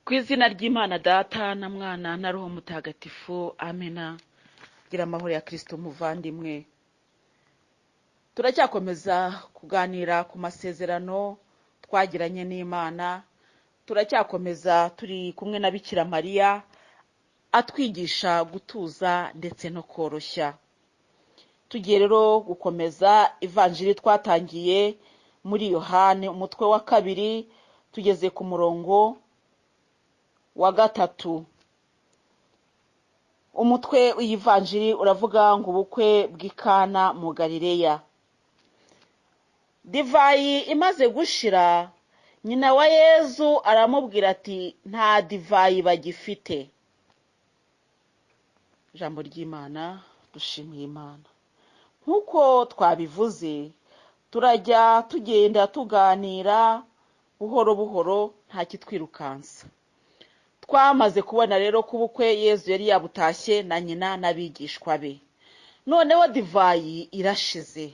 Ku izina ry'Imana Data na Mwana na Roho Mutagatifu, amena. Gira amahoro ya Kristo muvandimwe. Turacyakomeza kuganira ku masezerano twagiranye n'Imana, turacyakomeza turi kumwe na Bikira Mariya atwigisha gutuza ndetse no koroshya. Tugiye rero gukomeza ivanjiri twatangiye muri Yohani umutwe wa 2, tugeze ku murongo wa 3. Umutwe w'ivanjiri uravuga ngo ubukwe bw'Ikana mu Galileya. Divayi imaze gushira, nyina wa Yezu aramubwira ati nta divayi bagifite. Ijambo ry'Imana, dushimiye Imana. Nk'uko twabivuze, turajya tugenda tuganira buhoro buhoro, nta kitwirukansa. Twamaze kubona rero ko ubukwe Yezu yari yabutashye na nyina n'abigishwa be. Noneho divayi irashize,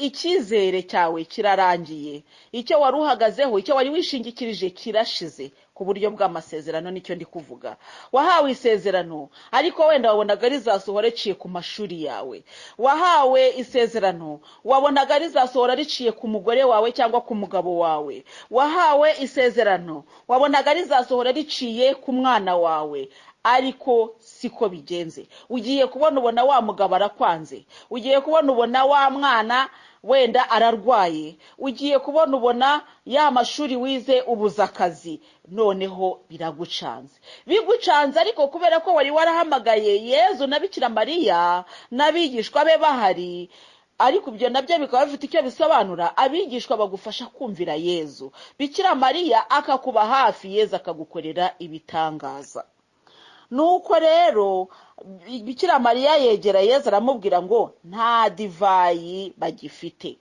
icyizere cyawe kirarangiye, icyo wari uhagazeho, icyo wari wishingikirije kirashize ku buryo bw'amasezerano. Nicyo ndi kuvuga. Wahawe isezerano, ariko wenda wabonaga rizasohora riciye ku mashuri yawe. Wahawe isezerano, wabonaga rizasohora riciye ku mugore wawe cyangwa ku mugabo wawe. Wahawe isezerano, wabonaga rizasohora riciye ku mwana wawe, ariko siko bigenze. Ugiye kubona ubona wa mugabo arakwanze, ugiye kubona ubona wa mwana wenda ararwaye, ugiye kubona ubona ya mashuri wize ubuze akazi. Noneho biragucanze, bigucanze. Ariko kubera ko wari warahamagaye Yezu na Bikira Mariya n'abigishwa be bahari, ariko ibyo nabyo bikaba bifite icyo bisobanura. Abigishwa bagufasha kumvira Yezu, Bikira Mariya akakuba hafi, Yezu akagukorera ibitangaza. Nuko rero Bikira Mariya yegera Yezu aramubwira ngo nta divayi bagifite,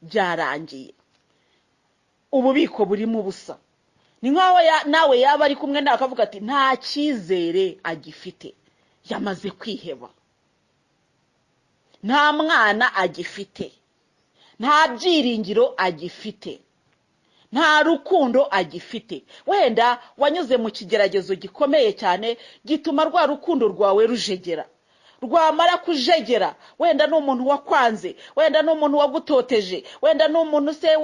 byarangiye, ububiko burimo ubusa. Ni nkaho nawe yaba ari kumwe nawe akavuga ati nta cyizere agifite, yamaze kwiheba, nta mwana agifite, nta byiringiro agifite, nta rukundo agifite. Wenda wanyuze mu kigeragezo gikomeye cyane gituma rwa rukundo rwawe rujegera. Rwamara kujegera, wenda ni umuntu wakwanze, wenda ni umuntu wagutoteje, wenda ni umuntu se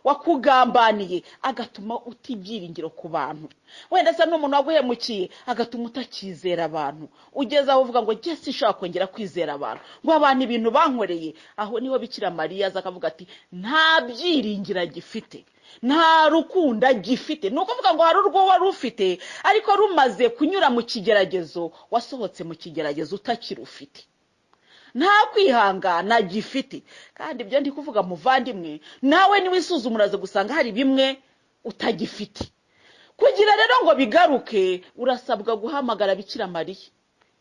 wakugambaniye, agatuma uta ibyiringiro ku bantu. Wenda se ni umuntu waguhemukiye, agatuma utakizera abantu. Ugeze aho uvuga ngo jye sinshobora kongera kwizera abantu, ngo abantu ibintu bankoreye. Aho niho Bikira Mariya aza akavuga ati nta byiringiro agifite, nta rukundo agifite. Ni ukuvuga ngo hari urwo wari ufite, ariko rumaze kunyura mu kigeragezo, wasohotse mu kigeragezo utakirufite, nta kwihangana agifite. Kandi ibyo ndi kuvuga muvandimwe, nawe niwisuzuma uraza gusanga hari bimwe utagifite. Kugira rero ngo bigaruke, urasabwa guhamagara Bikira Mariya,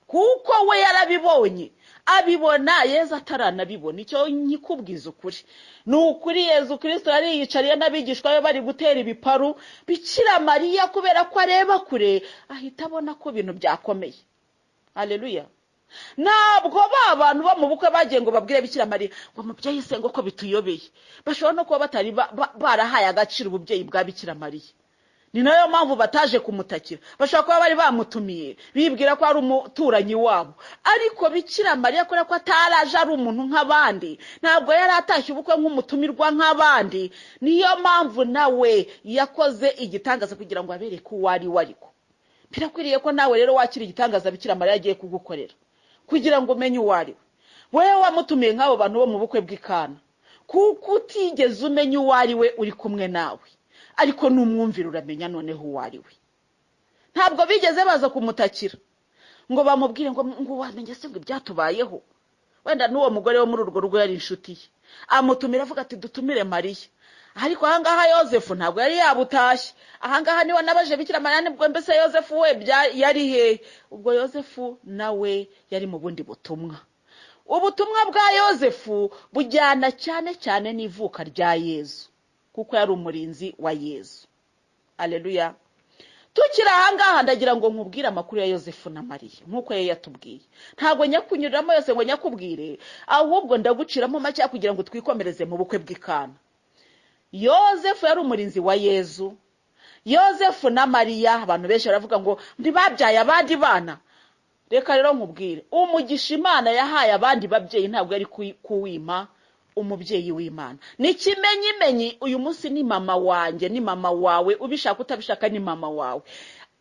kuko we yarabibonye, abibona Yezu ataranabibona. Icyo nkikubwiza ukuri ni ukuri, Yezu Kristo yari yiyicariye n'abigishwa be bari gutera ibiparu. Bikira Mariya kubera ko areba kure, ahita abona ko ibintu byakomeye. Haleluya. Ntabwo ba bantu bo mu bukwe bagiye ngo babwire Bikira Mariya ngo mubyeyi se ngo ko bituyobeye. Bashobora no kuba batari barahaye agaciro ububyeyi bwa Bikira Mariya. Ni nayo mpamvu bataje kumutakira. Bashobora kuba bari bamutumiye bibwira ko ari umuturanyi wabo, ariko Bikira Mariya kubera ko ataraje ari umuntu nk'abandi, ntabwo yari atashye ubukwe nk'umutumirwa nk'abandi. Niyo mpamvu nawe yakoze igitangaza kugira ngo abereke uwo ari we. Ariko birakwiriye ko nawe rero wakira igitangaza Bikira Mariya agiye kugukorera, kugira ngo umenye uwo ari we. Wowe wamutumiye nk'abo bantu bo mu bukwe bw'Ikana, kuko utigeze umenya uwo ari we uri kumwe nawe, ariko numwumvira uramenya noneho uwo ari we. Ntabwo bigeze baza kumutakira ngo bamubwire ngo wamenye se ngo ibyatubayeho. Wenda n'uwo mugore wo muri urwo rugo yari inshuti ye, amutumira avuga ati dutumire Mariya. Ariko ahangaha Yozefu ntabwo yari yabutashye. Ahangaha niwe nabaje Bikira Mariya nibwo mbese Yozefu we yari he? Ubwo Yozefu nawe yari mu bundi butumwa. Ubutumwa bwa Yozefu bujyana cyane cyane n'ivuka rya Yezu, kuko yari umurinzi wa Yezu. Haleluya. Tukiri ahangaha ndagira ngo nkubwire amakuru ya Yozefu na Mariya nk'uko yari yatubwiye. Ntabwo nyakunyuriramo yose ngo nyakubwire, ahubwo ndaguciramo make kugira ngo twikomereze mu bukwe bw'Ikana. Yozefu yari umurinzi wa Yezu. Yozefu na Mariya, abantu benshi baravuga ngo ntibabyaye abandi bana. Reka rero nkubwire, umugisha Imana yahaye abandi babyeyi ntabwo yari kuwima umubyeyi w'Imana. Ni ikimenyimenyi, uyu munsi ni mama wanjye, ni mama wawe, ubishaka utabishaka ni mama wawe.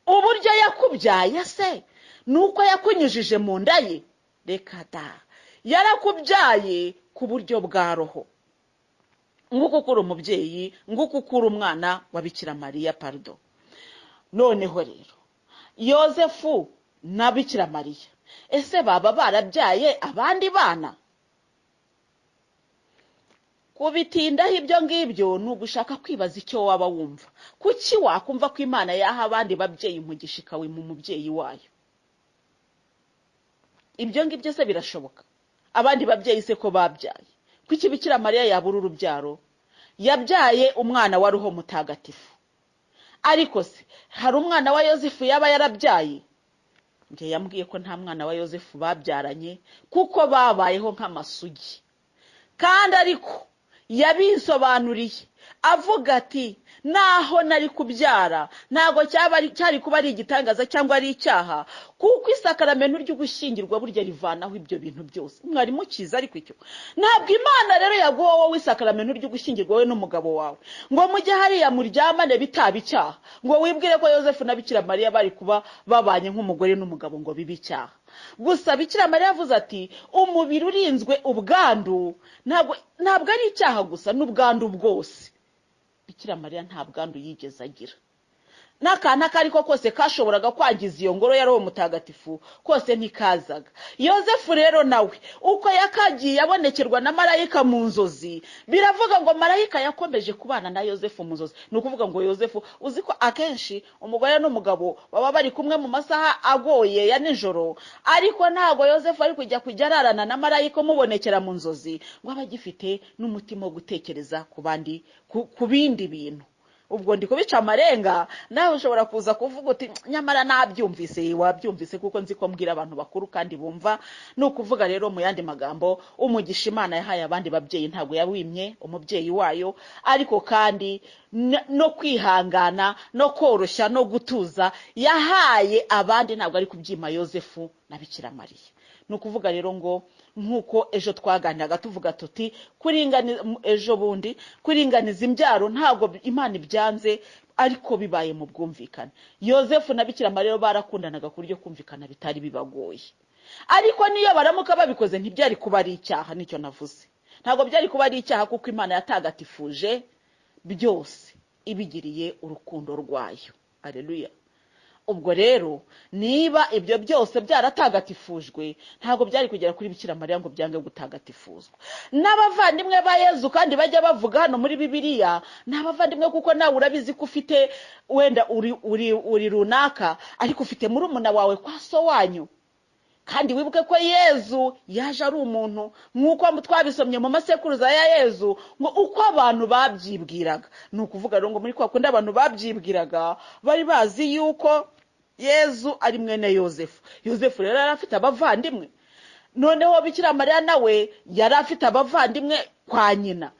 Uburyo yakubyaye se ni uko yakunyujije mu nda ye? Reka da, yarakubyaye ku buryo bwa roho. Nguko uko uri umubyeyi, nguko uko uri umwana wa Bikira Mariya, pardon. Noneho rero Yozefu na Bikira Mariya, ese baba barabyaye abandi bana? Kubitindaho ibyo ngibyo ni ugushaka kwibaza icyo waba wumva. Kuki wakumva ko Imana yaha abandi babyeyi umugisha ikawima umubyeyi wayo? Ibyo ngibyo se birashoboka? Abandi babyeyi se ko babyaye, kuki Bikira Mariya yabura urubyaro? Yabyaye umwana wa Roho Mutagatifu, ariko se hari umwana wa Yozefu yaba yarabyaye? Njye yambwiye ko nta mwana wa Yozefu babyaranye, kuko babayeho nk'amasugi. Kandi ariko yabisobanuriye avuga ati naho nari kubyara ntabwo cyari kuba ari igitangaza cyangwa ari icyaha, kuko isakaramento ry'ugushyingirwa burya rivanaho ibyo bintu byose. Mwari mukiza ariko icyo ntabwo Imana rero yaguha wowe isakaramento ry'ugushyingirwa wowe n'umugabo wawe ngo mujye hariya muryamane bitaba icyaha, ngo wibwire ko Yozefu na Bikira Mariya bari kuba babanye nk'umugore n'umugabo ngo bibe icyaha. Gusa Bikira Mariya yavuze ati umubiri urinzwe ubwandu ntabwo ari icyaha gusa, n'ubwandu bwose. Bikira Mariya nta bwandu yigeze agira, n'akantu ako ariko kose kashoboraga kwangiza iyo ngoro ya Roho Mutagatifu kose ntikazaga. Yozefu rero nawe uko yakagiye abonekerwa na marayika mu nzozi, biravuga ngo marayika yakomeje kubana na Yozefu mu nzozi. Ni ukuvuga ngo Yozefu, uzi ko akenshi umugore n'umugabo baba bari kumwe mu masaha agoye ya nijoro, ariko ntabwo Yozefu ari kujya ararana na marayika umubonekera mu nzozi ngo abe agifite n'umutima wo gutekereza ku bandi, ku bindi bintu. Ubwo ndi kubica amarenga, nawe ushobora kuza kuvuga uti nyamara nabyumvise. Wabyumvise kuko nzi ko mbwira abantu bakuru kandi bumva. Ni ukuvuga rero mu yandi magambo, umugisha Imana yahaye abandi babyeyi ntabwo yawimye umubyeyi wayo, ariko kandi no kwihangana no koroshya no gutuza yahaye abandi ntabwo ari kubyima Yozefu na Bikira Mariya. Ni ukuvuga rero ngo nk'uko ejo twaganiraga tuvuga tuti ejo bundi kuringaniza imbyaro ntabwo Imana ibyanze, ariko bibaye mu bwumvikane. Yozefu na Bikira Mariya barakundanaga ku buryo kumvikana bitari bibagoye, ariko niyo baramuka babikoze ntibyari kuba ari icyaha. Nicyo navuze, ntabwo byari kuba ari icyaha kuko Imana yatagatifuje byose ibigiriye urukundo rwayo. Haleluya. Ubwo rero niba ibyo byose byaratagatifujwe, ntabwo byari kugera kuri Bikira Mariya ngo byange gutagatifuzwa. N'abavandimwe ba Yezu kandi bajya bavuga hano muri Bibiliya, n'abavandimwe kuko nawe urabizi ko ufite wenda uri runaka, ariko ufite murumuna wawe kwa so wanyu. Kandi wibuke ko Yezu yaje ari umuntu, nk'uko twabisomye mu masekuruza ya Yezu, ngo uko abantu babyibwiraga. Ni ukuvuga rero ngo muri kwa kundi abantu babyibwiraga bari bazi yuko Yezu ari mwene Yozefu. Yozefu rero yari afite abavandimwe, noneho Bikira Mariya nawe yari afite abavandimwe kwa nyina.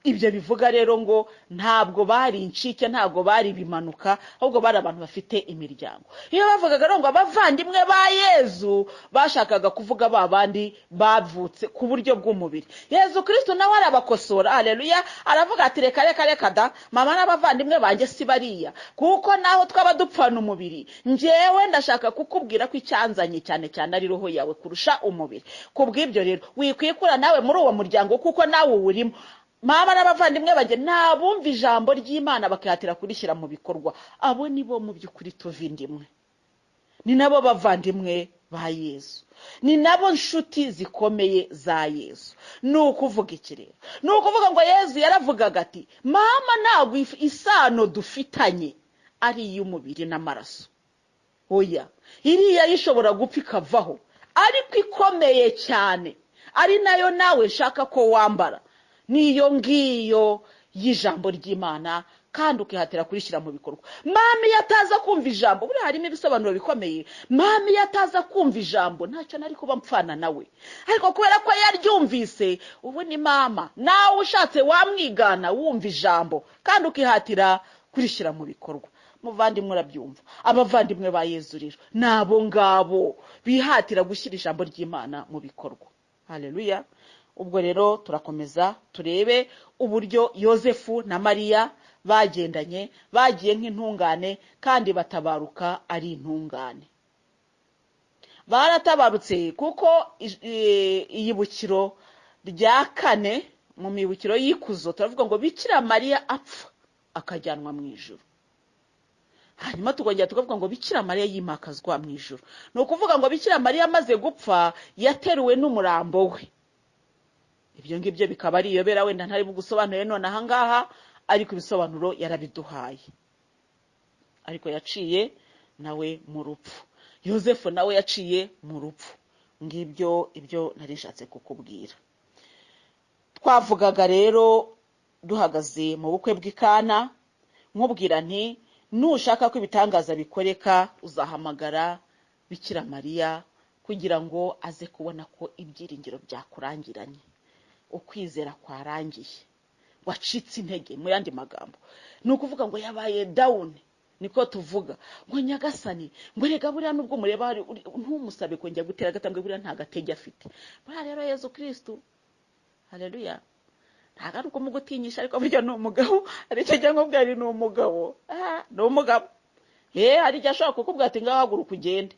Ibyo bivuga rero ngo ntabwo bari incike, ntabwo bari bimanuka, ahubwo bari abantu bafite imiryango. Iyo bavugaga rero ngo abavandimwe ba Yezu, bashakaga kuvuga ba bandi bavutse ku buryo bw'umubiri. Yezu Kristo nawe arabakosora, haleluya, aravuga ati reka reka reka da, mama n'abavandimwe banjye si bariya, kuko naho twaba dupfana umubiri, njyewe ndashaka kukubwira ko icyanzanye cyane cyane ari roho yawe kurusha umubiri. Kubw'ibyo rero wikwikura nawe muri uwo muryango kuko nawe uwurimo. Mama n'abavandimwe banjye nabumva ijambo ry'Imana bakihatira kurishyira mu bikorwa, abo nibo mu by'ukuri tuva indimwe, ni nabo bavandimwe ba Yezu, ni nabo nshuti zikomeye za Yezu. Ni ukuvuga iki rero? Ni ukuvuga ngo Yezu yaravugaga ati mama ntabwo isano dufitanye ari iy'umubiri n'amaraso, oya, iriya ishobora gupfa ikavaho, ariko ikomeye cyane ari nayo nawe nshaka ko wambara, niyo ngiyo y'ijambo ry'Imana, kandi ukihatira kurishyira mu bikorwa. Mama iyo ataza kumva ijambo, buriya harimo ibisobanuro bikomeye, mama iyo ataza kumva ijambo ntacyo nari kuba mpfana nawe, ariko kubera ko yaryumvise ubu ni mama, nawe ushatse wamwigana wumva ijambo kandi ukihatira kurishyira mu bikorwa. Muvandimwe urabyumva, abavandimwe ba Yezu rero ni abo ngabo bihatira gushyira ijambo ry'Imana mu bikorwa. Haleluya. Ubwo rero turakomeza turebe uburyo Yozefu na Mariya bagendanye, bagiye nk'intungane kandi batabaruka ari intungane. Baratabarutse kuko iyibukiro rya kane mu mibukiro y'ikuzo turavuga ngo Bikira Mariya apfa akajyanwa mu ijuru, hanyuma tukongera tukavuga ngo Bikira Mariya yimakazwa mu ijuru. Ni ukuvuga ngo Bikira Mariya amaze gupfa yateruwe n'umurambo we. Ibyo ngibyo bikaba ari iyobera, wenda ntari bugusobanure none aha ngaha, ariko ibisobanuro yarabiduhaye. Ariko yaciye nawe mu rupfu, Yozefu nawe yaciye mu rupfu. Ngibyo ibyo nari nshatse kukubwira. Twavugaga rero duhagaze mu bukwe bw'Ikana, nkubwira nti nushaka ko ibitangaza bikoreka uzahamagara Bikira Mariya kugira ngo aze kubona ko ibyiringiro byakurangiranye, ukwizera kwarangiye, wacitse intege. Mu yandi magambo ni ukuvuga ngo yabaye down, niko tuvuga ngo Nyagasani, ngo rega buriya nubwo mureba ntumusabe kongera gutera agatambwe, buriya nta gatege afite. Buriya rero Yezu Kristu, haleluya, ntabwo ari ukumugutinyisha, ariko burya ni umugabo. Hari icyo njya nkubwira ni umugabo, ni umugabo. Hari igihe ashobora kukubwira ati ngaho haguruka ugende.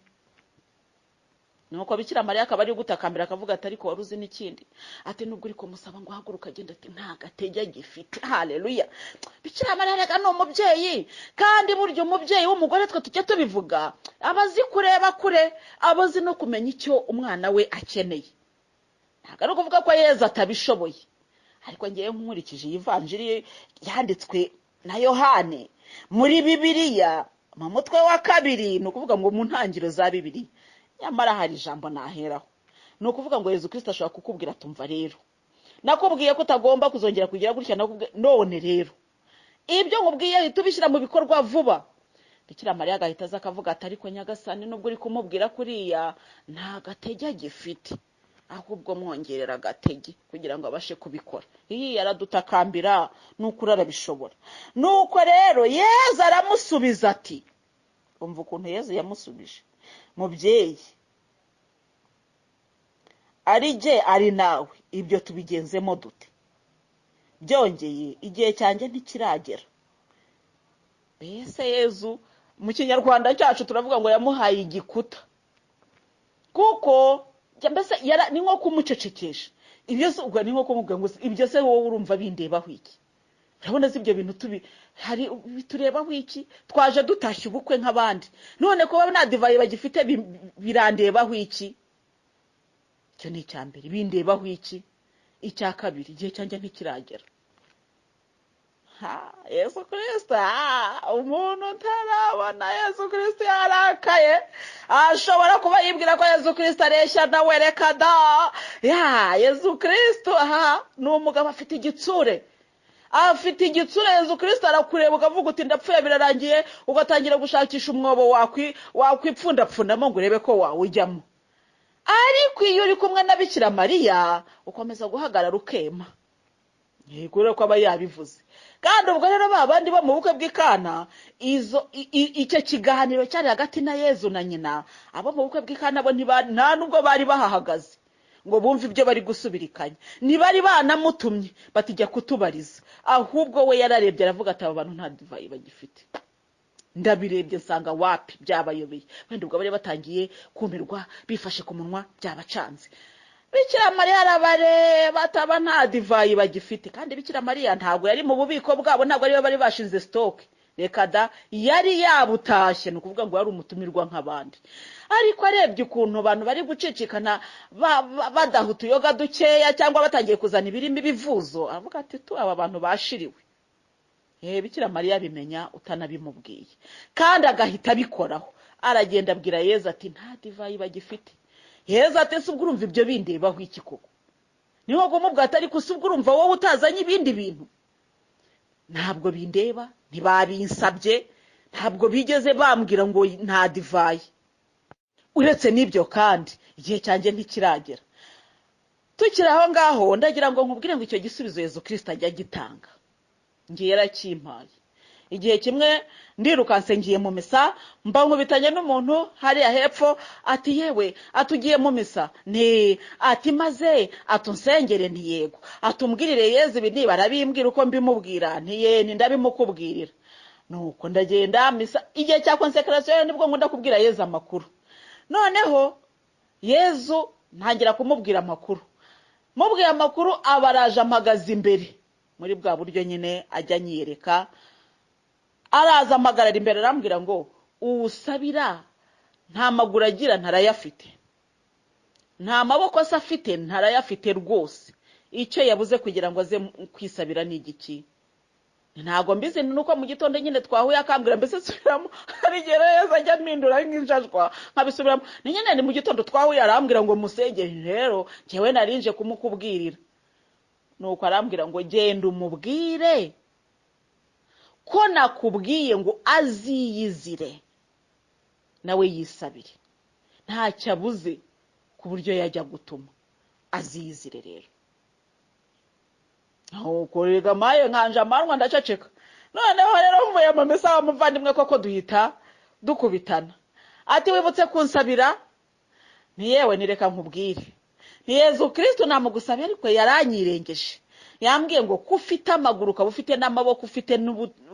Nuko Bikira Mariya akaba ari gutakambira akavuga ati ariko wari uzi n'ikindi, ati nubwo uri kumusaba ngo haguruka agende, ati nta gatege agifite. Haleluya. Bikira Mariya rega ni umubyeyi, kandi burya umubyeyi w'umugore twe tujya tubivuga, aba azi kureba kure, aba azi no kumenya icyo umwana we akeneye. Ntabwo ari ukuvuga ko Yezu atabishoboye, ariko ngewe nkurikije iyi vanjiri yanditswe na Yohane muri Bibiliya mu mutwe wa 2, ni ukuvuga ngo mu ntangiriro za Bibiliya, nyamara hari ijambo naheraho. Ni ukuvuga ngo Yezu Kristo ashobora kukubwira tumva rero nakubwiye ko utagomba kuzongera kugira gutya, nakubwiye none rero ibyo nkubwiye tubishyira mu bikorwa vuba. Bikira Mariya agahita aza akavuga ati ariko Nyagasani nubwo uri kumubwira kuriya nta gatege agifite, ahubwo mwongerera agatege kugira ngo abashe kubikora. Iyi yaradutakambira nuko arabishobora. Nuko rero Yezu aramusubiza ati, umva ukuntu Yezu yamusubije, mubyeyi ari jye ari nawe ibyo tubigenzemo dute? Byongeye igihe cyanjye ntikiragera. Mbese Yezu mu Kinyarwanda cyacu turavuga ngo yamuhaye igikuta, kuko mbese ni nko kumucecekesha. Ibyo se ubwo ni nko kumubwira ngo ibyo se wowe urumva bindebaho iki? Urabona se ibyo bintu hari biturebaho iki? Twaje dutashye ubukwe nk'abandi, none kuba nta divayi bagifite birandebaho iki? Icyo ni icya mbere, bindebaho iki? Icya kabiri, igihe cyanjye ntikiragera. Yesu Kristo, umuntu utarabona Yesu Kristo yarakaye ashobora kuba yibwira ko Yesu Kristo areshya nawe. Reka da, ya Yesu Kristo ni umugabo afite igitsure, afite igitsure. Yesu Kristo arakureba ukavuga uti ndapfuye birarangiye, ugatangira gushakisha umwobo wakwipfundapfundamo ngo urebe ko wawujyamo. Ariko iyo uri kumwe na Bikira Mariya ukomeza guhagarara ukema, yego ko aba yabivuze. Kandi ubwo rero ba bandi bo mu bukwe bw'Ikana, icyo kiganiro cyari hagati na Yezu na nyina, abo mu bukwe bw'Ikana bo nta nubwo bari bahahagaze ngo bumve ibyo bari gusubirikanya, ntibari banamutumye batijya kutubariza, ahubwo we yararebye aravuga ati aba bantu nta divayi bagifite, ndabirebye nsanga wapi byabayobeye. Wenda ubwo bari batangiye kumirwa bifashe ku munwa byabacanze. Bikira Mariya arabareba ataba nta divayi bagifite. Kandi Bikira Mariya ntabwo yari mu bubiko bwabo, ntabwo aribo bari bashinze stock, reka da, yari yabutashye. Ni ukuvuga ngo yari umutumirwa nk'abandi. Ariko arebye ukuntu abantu bari gucicikana badaha utuyoga dukeya cyangwa batangiye kuzana ibirimo ibivuzo, aravuga ati tu aba bantu bashiriwe. Bikira Mariya abimenya utanabimubwiye, kandi agahita abikoraho. Aragenda abwira Yezu ati nta divayi bagifite. Yezu ati se ubwo urumva ibyo bindebaho iki koko? Ni nko kumubwira ati ariko se ubwo urumva wowe utazanye ibindi bintu? Ntabwo bindeba, ntibabinsabye, ntabwo bigeze bambwira ngo nta divayi. Uretse n'ibyo kandi igihe cyanjye ntikiragera. Tukiri aho ngaho ndagira ngo nkubwire ngo icyo gisubizo Yezu Kristo ajya agitanga, ngiye yarakimpaye. Igihe kimwe ndirukanse ngiye mu misa, mba nkubitanye n'umuntu hariya hepfo, ati yewe, atugiye mu misa? Nti ati maze atunsengere? Nti yego. Atumbwirire Yezu ibi niba arabimbwira uko mbimubwira? Nti ye, ni ndabimukubwirira. Nuko ndagenda misa, igihe cya konsekarasiyo nibwo nkunda kubwira Yezu amakuru. Noneho Yezu ntangira kumubwira amakuru, mubwiye amakuru abaraje amagaza imbere muri bwa buryo nyine ajya anyiyereka, araza amagarara imbere arambwira ngo uwusabira nta maguru agira ntarayafite, nta maboko se afite ntarayafite rwose, icyo yabuze kugira ngo aze kwisabira ni igiki? Ntabwo mbizi, ni uko mu gitondo nyine twahuye akambwira, mbese nsubiramo, hari igihe rero ajya mpindura nk'injajwa nkabisubiramo, ni nyine ni mu gitondo twahuye arambwira ngo musengere, rero njyewe narinje kumukubwirira. Nuko arambwira ngo genda umubwire ko nakubwiye ngo aziyizire nawe yisabire, ntacyo abuze ku buryo yajya gutuma aziyizire. Rero kurega maye nkanje amanwa ndaceceka. Noneho rero mvuye mu misa wa muvandimwe koko duhita dukubitana, ati wibutse kunsabira? Ni yewe, nireka nkubwire, ni Yezu Kristo namugusabye ariko yaranyirengeje, yambwiye ngo ko ufite amaguru ukaba ufite n'amaboko ufite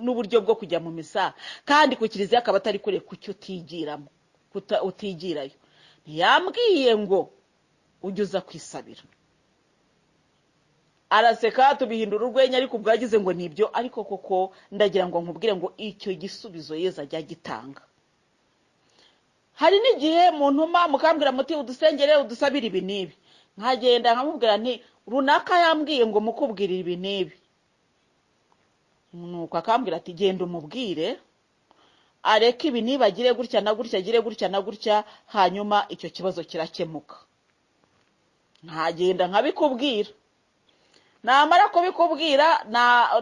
n'uburyo bwo kujya mu misa, kandi ku kiliziya akaba atari kure, kuki utigiramo utigirayo? Ntiyambwiye ngo ujye uza kwisabira. Araseka tubihindura urwenya, ariko ubwagize ngo nibyo. Ariko koko ndagira ngo nkubwire ngo icyo gisubizo Yezu ajya agitanga. Hari n'igihe muntuma mukambwira muti udusengere udusabire ibi n'ibi, nkagenda nkamubwira nti runaka yambwiye ngo mukubwire ibi n'ibi, nuko akambwira ati genda umubwire areke ibi niba agire gutya na gutya, agire gutya na gutya, hanyuma icyo kibazo kirakemuka. Nkagenda nkabikubwira, namara kubikubwira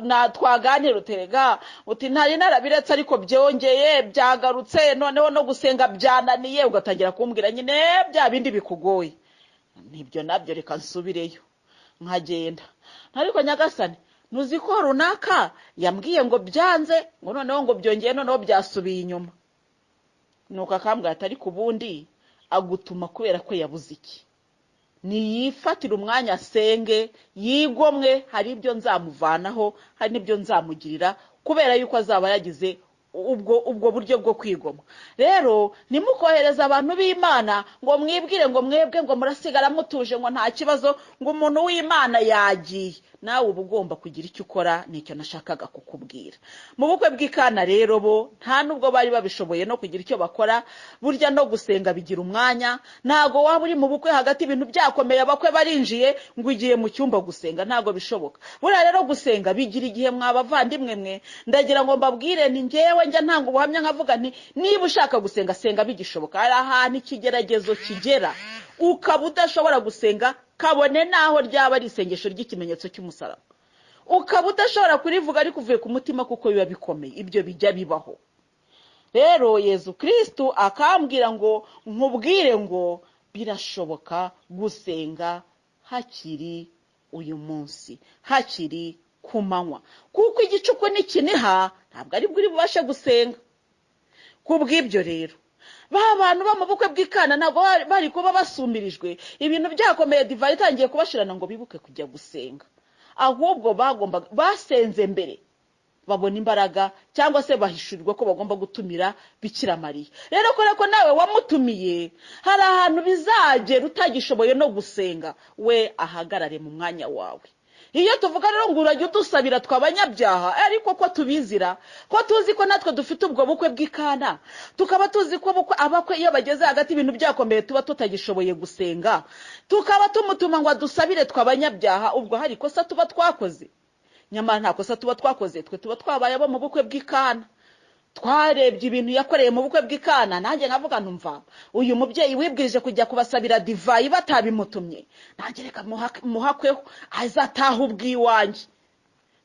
na twaganira uterega uti ntari narabiretse ariko byongeye byagarutse, noneho no gusenga byananiye, ugatangira kumbwira nyine bya bindi bikugoye. Nibyo nabyo reka nsubireyo. Nkagenda ariko Nyagasani ntuzi ko runaka yambwiye ngo byanze, ngo noneho ngo byongeye, noneho byasubiye inyuma. Nuko akambwira ati ariko ubundi agutuma kubera ko yabuze iki? Niyifatire umwanya asenge yigomwe, hari ibyo nzamuvanaho, hari n'ibyo nzamugirira, kubera yuko azaba yagize ubwo buryo bwo kwigomwa. Rero ntimukohereze abantu b'Imana ngo mwibwire ngo mwebwe ngo murasigara mutuje ngo nta kibazo, ngo umuntu w'Imana yagiye. Nawe uba ugomba kugira icyo ukora, nicyo nashakaga kukubwira. Mu bukwe bw'Ikana rero bo nta nubwo bari babishoboye no kugira icyo bakora, burya no gusenga bigira umwanya. Ntago waba uri mu bukwe hagati ibintu byakomeye abakwe barinjiye ngo ugiye mu cyumba gusenga, ntago bishoboka. Buriya rero gusenga bigira igihe mwabavandimwe mwe. Ndagira ngo mbabwire ni njyewe njya ntanga ubuhamya nkavuga nti niba ushaka gusenga senga bigishoboka. Hari ahantu ikigeragezo kigera ukaba udashobora gusenga, kabone naho ryaba ari isengesho ry'ikimenyetso cy'umusaraba, ukaba udashobora kurivuga ariko uvuye ku mutima, kuko biba bikomeye. Ibyo bijya bibaho. Rero Yezu Kristo akambwira ngo nkubwire ngo birashoboka gusenga hakiri uyu munsi, hakiri ku manywa, kuko igicuku nikiniha ntabwo ari bwo uri bubashe gusenga. Kubw'ibyo rero ba bantu bo mu bukwe bw'Ikana ntabwo bari kuba basumirijwe ibintu byakomeye, divayi itangiye kubashirana ngo bibuke kujya gusenga, ahubwo bagomba basenze mbere babona imbaraga, cyangwa se bahishurirwa ko bagomba gutumira Bikira Mariya. Rero kubera ko nawe wamutumiye, hari ahantu bizagera utagishoboye no gusenga, we ahagarare mu mwanya wawe. Iyo tuvuga rero ngo urajya udusabira twabanyabyaha, ariko ko tubizira, ko tuzi ko natwe dufite ubwo bukwe bw'Ikana, tukaba tuzi ko bukwe abakwe iyo bageze hagati ibintu byakomeye tuba tutagishoboye gusenga, tukaba tumutuma ngo adusabire twabanyabyaha, ubwo hari ikosa tuba twakoze? Nyamara nta kosa tuba twakoze, twe tuba twabaye abo mu bukwe bw'Ikana. Twarebye ibintu yakoreye mu bukwe bw'Ikana, nanjye nkavuga ntumva uyu mubyeyi wibwirije kujya kubasabira divayi batabimutumye, nanjye reka muhakweho azataha ubwiwanjye.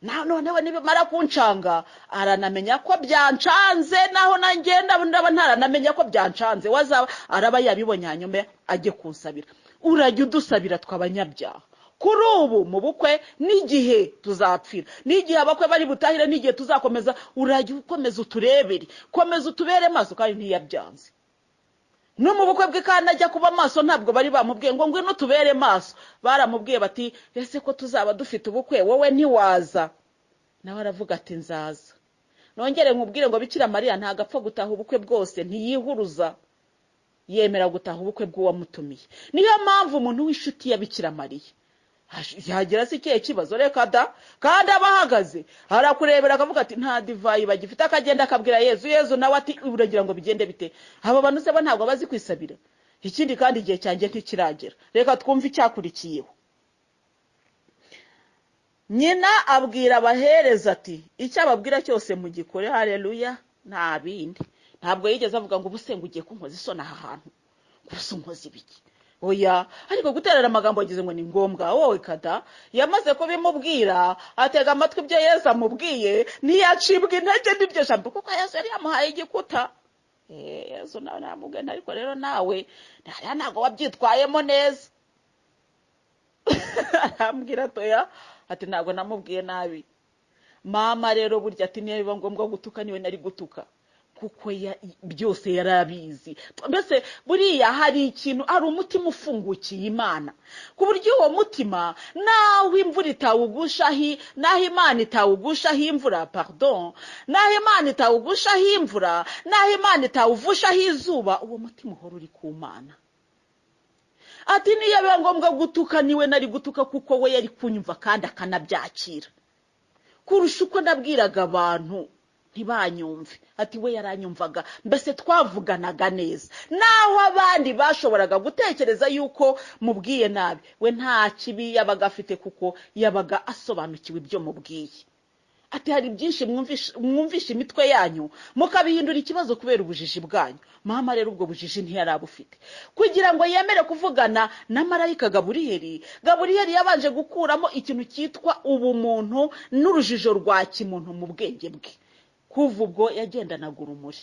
Noneho nibimara kuncanga aranamenya ko byancanze, naho nanjye ndaba ntaranamenya ko byancanze, wazaba araba yabibonye hanyuma ajye kunsabira. Urajya udusabira twabanyabyaha, Kuri ubu mu bukwe n'igihe tuzapfira, n'igihe abakwe bari butahire, n'igihe tuzakomeza, urajya ukomeza uturebere, komeza utubere maso. Kandi ntiyabyanze. No mu bukwe bwe kandi ajya kuba maso, ntabwo bari bamubwiye ngo ngwino tubere maso. Baramubwiye bati ese ko tuzaba dufite ubukwe wowe ntiwaza? Nawe aravuga ati nzaza. Nongere nkubwire ngo Bikira Mariya ntabwo apfa gutaha ubukwe bwose, ntiyihuruza, yemera gutaha ubukwe bw'uwamutumiye. Niyo mpamvu umuntu w'inshuti ya Bikira Mariya yagira se ikihe kibazo? Reka da. Kandi aba ahagaze arakurebera akavuga ati nta divayi bagifite, akagenda akabwira Yezu. Yezu nawe ati uragira ngo bigende bite? Aba bantu se bo ntabwo bazi kwisabira? Ikindi kandi igihe cyanjye ntikiragera. Reka twumve icyakurikiyeho. Nyina abwira abahereza ati icyo ababwira cyose mugikore. Haleluya. Nta bindi. Ntabwo yigeze avuga ngo ubuse ngo ugiye kunkoza isoni aha hantu, ubuse unkoza ibiki? Oya. Ariko guterera amagambo yagize ngo ni ngombwa. Wowe kada yamaze kubimubwira, atega amatwi ibyo Yezu amubwiye, ntiyacibwa intege n'iryo jambo, kuko Yezu yari yamuhaye igikuta. Yezu nawe namubwiye, ariko rero nawe ntabwo wabyitwayemo neza. Arambwira toya, ati ntabwo namubwiye nabi mama. Rero burya ati niyo biba ngombwa gutuka niwe nari gutuka, kuko byose yarabizi. Mbese buriya hari ikintu, hari umutima ufungukiye Imana, ku buryo uwo mutima naho imvura itawugushaho, naho Imana itawugushaho imvura, pardon, naho Imana itawugushaho imvura, naho Imana itawuvushaho izuba, uwo mutima uhora uri ku Mana. Ati niyo biba ngombwa gutuka niwe nari gutuka, kuko we yari kunyumva kandi akanabyakira kurusha uko nabwiraga abantu ntibanyumve. Ati we yaranyumvaga, mbese twavuganaga neza. Naho abandi bashoboraga gutekereza yuko mubwiye nabi, we nta kibi yabaga afite, kuko yabaga asobanukiwe ibyo mubwiye. Ati hari byinshi mwumvisha imitwe yanyu mukabihindura ikibazo kubera ubujiji bwanyu. Mama rero ubwo bujiji ntiyarabufite. Kugira ngo yemere kuvugana na marayika Gaburiyeli, Gaburiyeli yabanje gukuramo ikintu cyitwa ubumuntu n'urujijo rwa kimuntu mu bwenge bwe. Kuva ubwo yagendanaga urumuri,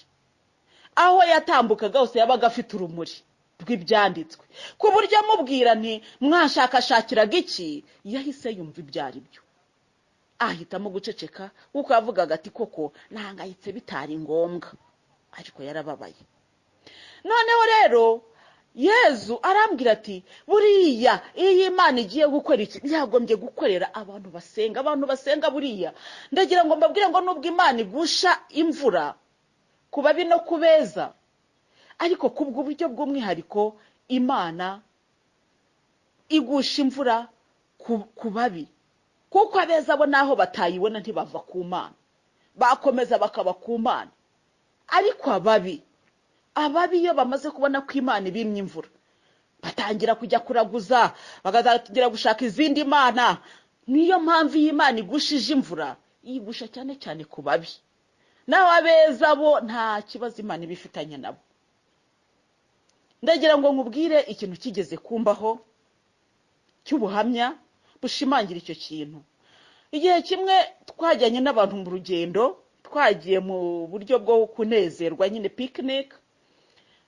aho yatambukaga hose yabaga afite urumuri rw'ibyanditswe, ku buryo amubwira nti mwashakashakiraga iki, yahise yumva ibyo ari byo, ahitamo guceceka, kuko yavugaga ati koko nahangayitse bitari ngombwa, ariko yarababaye. Noneho rero Yezu arambwira ati buriya iyo Imana igiye gukora iki, yagombye gukorera abantu basenga. Abantu basenga buriya ndagira ngo mbabwire ngo nubwo Imana igusha imvura ku babi no ku beza, ariko kubwo buryo bw'umwihariko Imana igusha imvura ku babi, kuko abeza bo naho batayibona ntibava ku Mana, bakomeza bakaba ku Mana. Ariko ababi iyo bamaze kubona ko Imana ibimye imvura, batangira kujya kuraguza, bagatangira gushaka izindi mana. Niyo mpamvu iyi Imana igushije imvura, yigusha cyane cyane ku babi. Naho abeza bo nta kibazo Imana ibifitanye nabo. Ndagira ngo nkubwire ikintu kigeze kumbaho cy'ubuhamya bushimangira icyo kintu. Igihe kimwe twajyanye n'abantu mu rugendo, twagiye mu buryo bwo kunezerwa nyine, picnic.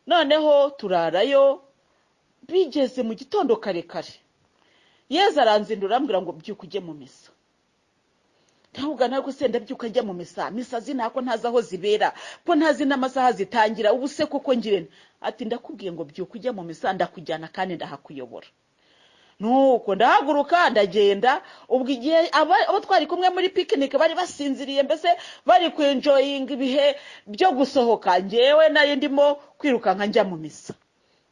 Noneho turarayo, bigeze mu gitondo kare kare, Yezu aranzindura arambwira ngo byuka ujye mu misa. Ntabwo ntabwo se ndabyuka njya mu misa, misa zinako ntazi aho zibera, ko ntazi n'amasaha zitangira, ubu se koko ngirente? Ati ndakubwiye ngo byuka ujye mu misa, ndakujyana kandi ndahakuyobora. Nuko ndahaguruka ndagenda. Ubwo igihe abo twari kumwe muri picnic bari basinziriye, mbese bari kwenjoyinga ibihe byo gusohoka, njyewe nari ndimo kwirukanka njya mu misa.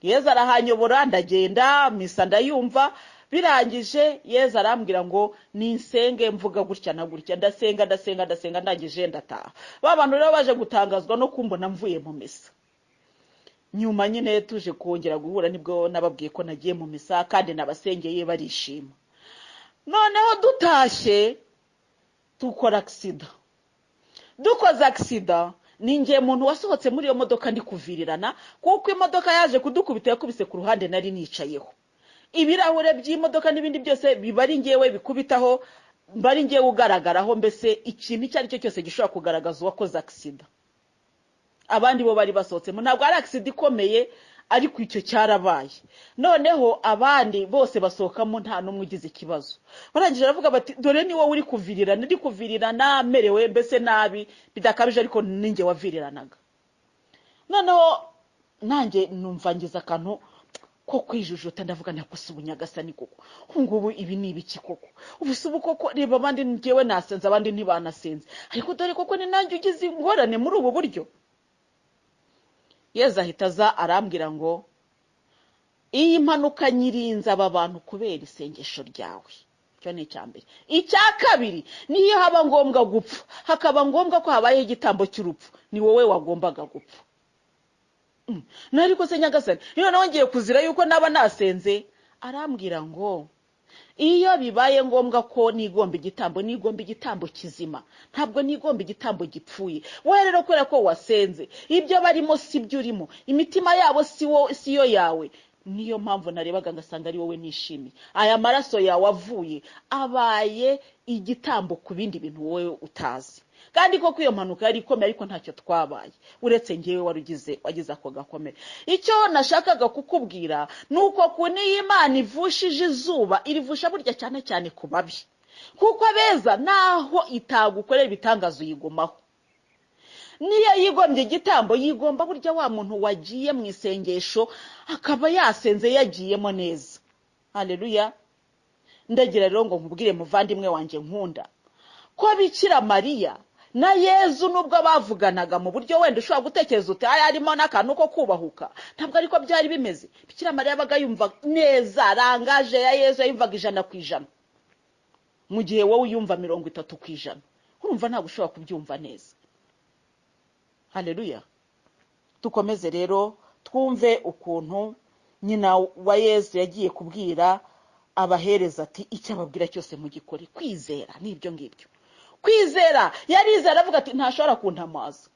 Yezu arahanyobora ndagenda, misa ndayumva. Birangije Yezu arambwira ngo ninsenge mvuga gutya na gutya. Ndasenga ndasenga ndasenga, ndangije ndataha. Ba bantu rero baje gutangazwa no kumbona mvuye mu misa. Nyuma nyine tuje kongera guhura, nibwo nababwiye ko nagiye mu misa kandi nabasengeye barishima. Noneho dutashye tukora aksida. Dukoze aksida, ni ngiye muntu wasohotse muri iyo modoka ndi kuvirirana, kuko imodoka yaje kudukubita yakubise ku ruhande nari nicayeho. Ibirahure by'imodoka n'ibindi byose biba ari ngewe bikubitaho, bari ngewe ugaragaraho, mbese ikintu icyo ari cyo cyose gishobora kugaragaza uwakoze aksida. Abandi bo bari basohotsemo. Ntabwo ari aksida ikomeye, Ariko icyo cyarabaye. Noneho abandi bose basohokamo nta n'umwe ugize ikibazo. Barangije baravuga bati dore ni wowe uri kuvirirana, uri kuvirirana merewe mbese nabi bidakabije, ariko ninjye waviriranaga. Noneho nanjye numva ngize akantu ko kwijujuta, ndavuga nti ubu Nyagasani koko ubu ngubu ibi ni ibiki koko, ubu si ubu koko, reba abandi njyewe nasenze abandi ntibanasenze, ariko dore koko ni nanjye ugize ingorane muri ubu buryo. Yezu ahita aza arambwira ngo iyi mpanuka nyirinze aba bantu kubera isengesho ryawe. Icyo ni icya mbere. Icya kabiri, niyo haba ngombwa gupfa, hakaba ngombwa ko habayeho igitambo cy'urupfu, ni wowe wagombaga gupfa. Ariko se Nyagasani, noneho ngiye kuzira yuko naba nasenze? Arambwira ngo iyo bibaye ngombwa ko nigomba igitambo, nigomba igitambo kizima, ntabwo nigomba igitambo gipfuye. Wowe rero kubera ko wasenze, ibyo barimo si byo urimo, imitima yabo si yo yawe, niyo mpamvu narebaga ngasanga ari wowe nishimiye. Aya maraso yawe avuye abaye igitambo ku bindi bintu wowe utazi. Kandi koko iyo mpanuka yari ikomeye, ariko ntacyo twabaye uretse ngewe wari wagize ako gakomere. Icyo nashakaga kukubwira ni uko ku niyo Imana ivushije izuba, irivusha burya cyane cyane ku babi, kuko abeza naho itagukorera ibitangaza uyigumaho. Niyo yigombye igitambo, yigomba burya wa muntu wagiye mu isengesho akaba yasenze yagiyemo neza. Haleluya. Ndagira rero ngo nkubwire muvandimwe wanjye nkunda, ko Bikira Mariya na Yezu nubwo bavuganaga mu buryo wenda ushobora gutekereza uti aya arimo n'akantu ko kubahuka, ntabwo ariko byari bimeze. Bikira Mariya yabaga yumva neza rangaje ya Yezu, yayumvaga 100%, mu gihe wowe uyumva 30%. Urumva ntabwo ushobora kubyumva neza. Haleluya. Dukomeze rero twumve ukuntu nyina wa Yezu yagiye kubwira abahereza ati icyo ababwira cyose mugikore. Kwizera n'ibyo ngibyo, kwizera yarizera, aravuga ati ntashobora kuntamaza,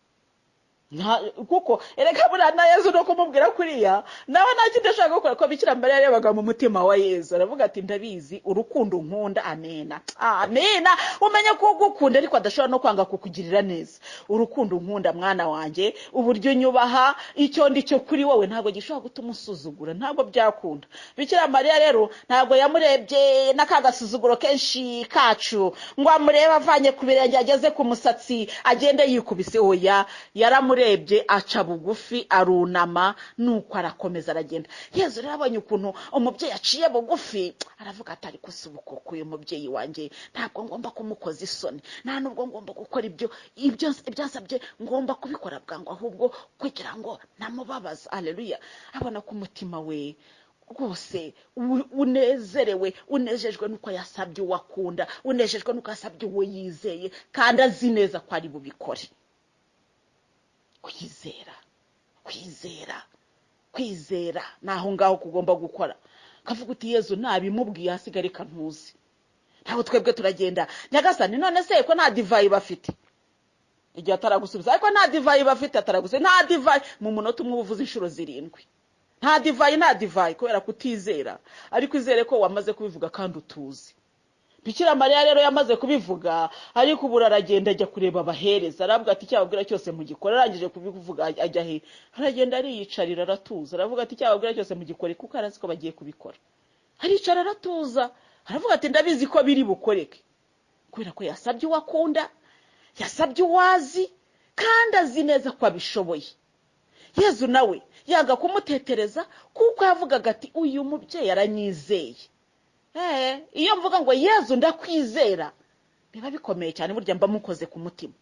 kuko erega buriya na Yezu no kumubwira kuriya nawe nta kindi ashaka gukora, ko Bikira Mariya yarebaga mu mutima wa Yezu aravuga ati ndabizi urukundo nkunda, amena amena, umenye ko ugukunda ariko adashobora no kwanga kukugirira neza. Urukundo nkunda mwana wanjye, uburyo unyubaha, icyo ndi cyo kuri wowe ntabwo gishobora gutuma usuzugura, ntabwo byakunda. Bikira Mariya rero ntabwo yamurebye n'akagasuzuguro kenshi kacu ngo amurebe avanye ku birenge ageze ku musatsi agende yikubise, oya, yaramure aca bugufi arunama, nuko arakomeza aragenda. Yezu rero abonye ukuntu umubyeyi aciye bugufi, aravuga ati ariko si ubukoko uyu mubyeyi wanjye ntabwo ngomba kumukoza isoni, nta nubwo ngomba gukora ibyo ibyasabye, ngomba kubikora bwangu ahubwo kugira ngo namubabaza. Haleluya. Abona ko umutima we rwose unezerewe, unejejwe nuko yasabye uwo akunda, unejejwe nuko yasabye uwo yizeye, kandi azi neza ko ari bubikore. Kwizera, kwizera, kwizera naho ngaho kugomba gukora. Kavuga uti Yezu nabimubwiye hasigare kantuzi, ntabwo twebwe turagenda Nyagasani none se ko nta divayi bafite, igihe ataragusubiza ariko nta divayi bafite, ataragusubiza nta divayi, mu munota umwe uvuze inshuro 7 nta divayi, nta divayi, kubera kutizera. Ariko izere ko wamaze kubivuga kandi utuzi. Bikira Mariya rero yamaze kubivuga, ariko ubu aragenda ajya kureba abahereza, aravuga ati icyababwira cyose mugikore. Arangije kubivuga ajya he? Aragenda ariyicarira aratuza, aravuga ati icyababwira cyose mugikore, kuko arazi ko bagiye kubikora. Aricara aratuza, aravuga ati ndabizi ko biri bukoreke, kubera ko yasabye uwo akunda, yasabye uwazi, kandi azi neza ko abishoboye. Yezu nawe yanga kumutetereza, kuko yavugaga ati uyu mubyeyi aranyizeye. Iyo mvuga ngo Yezu ndakwizera biba bikomeye cyane, burya mba mukoze ku mutima.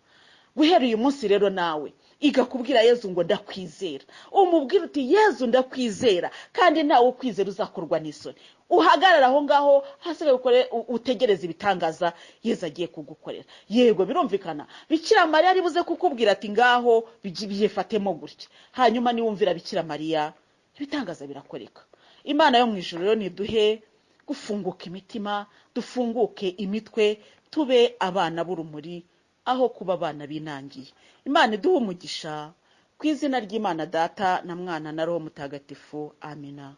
Guhera uyu munsi rero nawe igakubwira Yezu ngo ndakwizera, umubwira uti Yezu ndakwizera, kandi ntawe ukwizera uzakorwa n'isoni. Uhagarara aho ngaho hasigaye ukore, utegereze ibitangaza Yezu agiye kugukorera. Yego birumvikana, Bikira Mariya ari buze kukubwira ati ngaho byifatemo gutya, hanyuma niwumvira Bikira Mariya ibitangaza birakoreka. Imana yo mu ijuru rero niduhe gufunguka imitima, dufunguke imitwe, tube abana b'urumuri aho kuba abana binangiye. Imana iduhe umugisha ku izina ry'Imana Data na Mwana na Roho Mutagatifu. Amina.